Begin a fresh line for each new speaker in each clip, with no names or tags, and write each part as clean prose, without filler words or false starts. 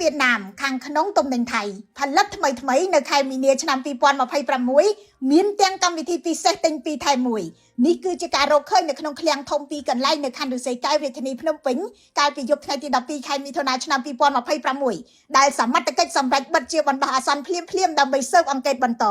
វៀតណាមខាងក្នុងទំនិញថៃផលិតថ្មីថ្មីនៅខែមីនាឆ្នាំ2026មានទាំងកម្មវិធីពិសេសទិញ2ថែម1នេះគឺជាការរកឃើញនៅក្នុងឃ្លាំងធំពីរកន្លែងនៅខណ្ឌឫស្សីកែវរាជធានីភ្នំពេញកាលពីយប់ថ្ងៃទី12ខែមិថុនាឆ្នាំ2026ដែលសមត្ថកិច្ចសម្រេចបិទជាបណ្ដោះអាសន្នភ្លាមៗដើម្បីស៊ើបអង្កេតបន្ត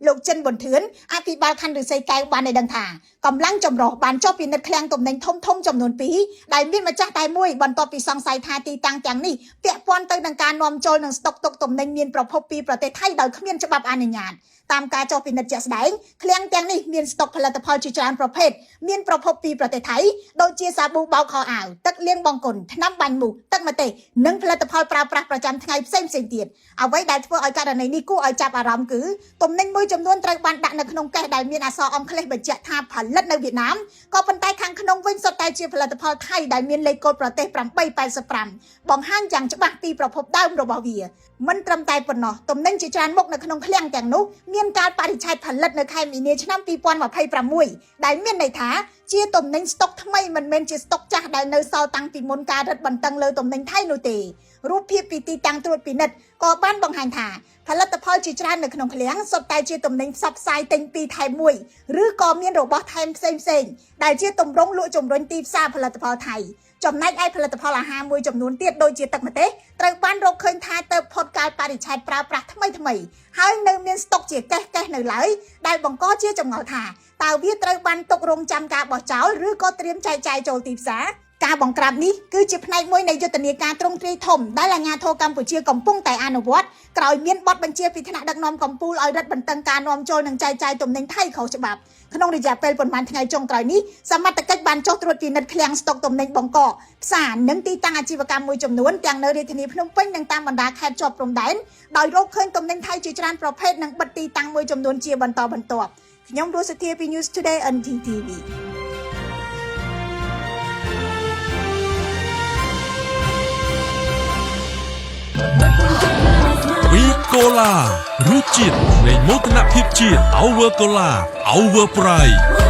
លោកចិនប៊ុនធឿនអភិបាលខណ្ឌឫស្សីកែវបានឲ្យដឹងថាកម្លាំងចម្រុះបានចុះពិនិត្យឃ្លាំងទំនិញធំៗចំនួន2ដែលមានម្ចាស់តែមួយបន្ទាប់ពីសង្ស័យថាទីតាំងទាំងនេះពាក់ព័ន្ធទៅនឹងការនាំចូលនិងស្តុកទុកទំនិញមានប្រភពពីប្រទេសថៃដោយគ្មានច្បាប់អនុញ្ញាតតាមការចុះពិនិត្យជាក់ស្ដែងឃ្លាំងទាំងនេះមានស្តុកផលិតផលជាច្រើនប្រភេទមានប្រភពពីប្រទេសថៃដូចជាសាប៊ូបោកខោអាវទឹកលាងបង្គន់ថ្នាំបាញ់មូសទឹកម្ទេសនិងផលិតផលប្រើប្រាស់ប្រចាំថ្ងៃផ្សេងៗទៀតអ្វីដែលធ្វើឲ្យករណីនេះគួរឲ្យចាប់អារម្មណ៍គឺទំនិញមួយចំនួនត្រូវបានដាក់នៅក្នុងកេសដែលមានអក្សរអង់គ្លេសបញ្ជាក់ថាផលិតនៅវៀតណាមក៏ប៉ុន្តែខាងក្នុងវិញសុទ្ធតែជាផលិតផលថៃដែលមានលេខកូដប្រទេស885បង្ហាញយ៉ាងច្បាស់ពីប្រភពដើមរបស់វាមិនត្រឹមតែប៉ុណ្ណោះទំនិញជាច្រើនមុខនៅក្នុងឃ្លាំងទាំងនោះមានកាលបរិច្ឆេទផលិតនៅខែមីនាឆ្នាំ2026ដែលមានន័យថាជាទំនិញស្តុកថ្មីមិនមែនជាស្តុកចាស់ដែលនៅសល់តាំងពីមុនការរឹតបន្តឹងលើទំនិញថៃនោះទេរូបភាពពីទីតាំងត្រួតពិនិត្យក៏បានបង្ហាញថាផលិតផលជាច្រើននៅក្នុងឃ្លាំងសុទ្ធតែជាទំនិញផ្សព្វផ្សាយទិញពីរថែមមួយឬក៏មានរបស់ថែមផ្សេងៗដែលជាទម្រង់លក់ជំរុញទីផ្សារផលិតផលថៃចំណែកឯផលិតផលអាហារមួយចំនួនទៀតដូចជាទឹកម្ទេសត្រូវបានរកឃើញថាទៅផុតកាលបរិច្ឆេទប្រើប្រាស់ថ្មីថ្មីហើយនៅមានស្តុកជាកេះកេះនៅឡើយដែលបង្កជាចម្ងល់ថាតើវាត្រូវបានទុករងចាំការបោះចោលឬក៏ត្រៀមចែកចាយចូលទីផ្សារការបង្ក្រាបនេះគឺជាផ្នែកមួយនៃយុទ្ធនាការទ្រង់ទ្រាយធំដែលអាជ្ញាធរកម្ពុជាកំពុងតែអនុវត្តក្រោយមានបទបញ្ជាពីថ្នាក់ដឹកនាំកម្ពុជាឲ្យរឹតបន្តឹងការនាំចូលនិងចែកចាយទំនិញថៃខុសច្បាប់ក្នុងរយៈពេលប៉ុន្មានថ្ងៃចុងក្រោយនេះសមត្ថកិច្ចបានចុះត្រួតពិនិត្យឃ្លាំងស្តុកទំនិញបង្កកផ្សារនិងទីតាំងអាជីវកម្មមួយចំនួនទាំងនៅរាជធានីភ្នំពេញនិងតាមបណ្ដាខេត្តជាប់ព្រំដែនដោយរកឃើញទំនិញថៃជាច្រើនប្រភេទនិងបិទទីតាំងមួយចំនួនជាបន្តបន្ទាប់ខ្ញុំរស់សុធាពី News Today NTTV
វីកូឡារសជាតិនៃមោទនភាពជាតិ Our Cola Our Pride។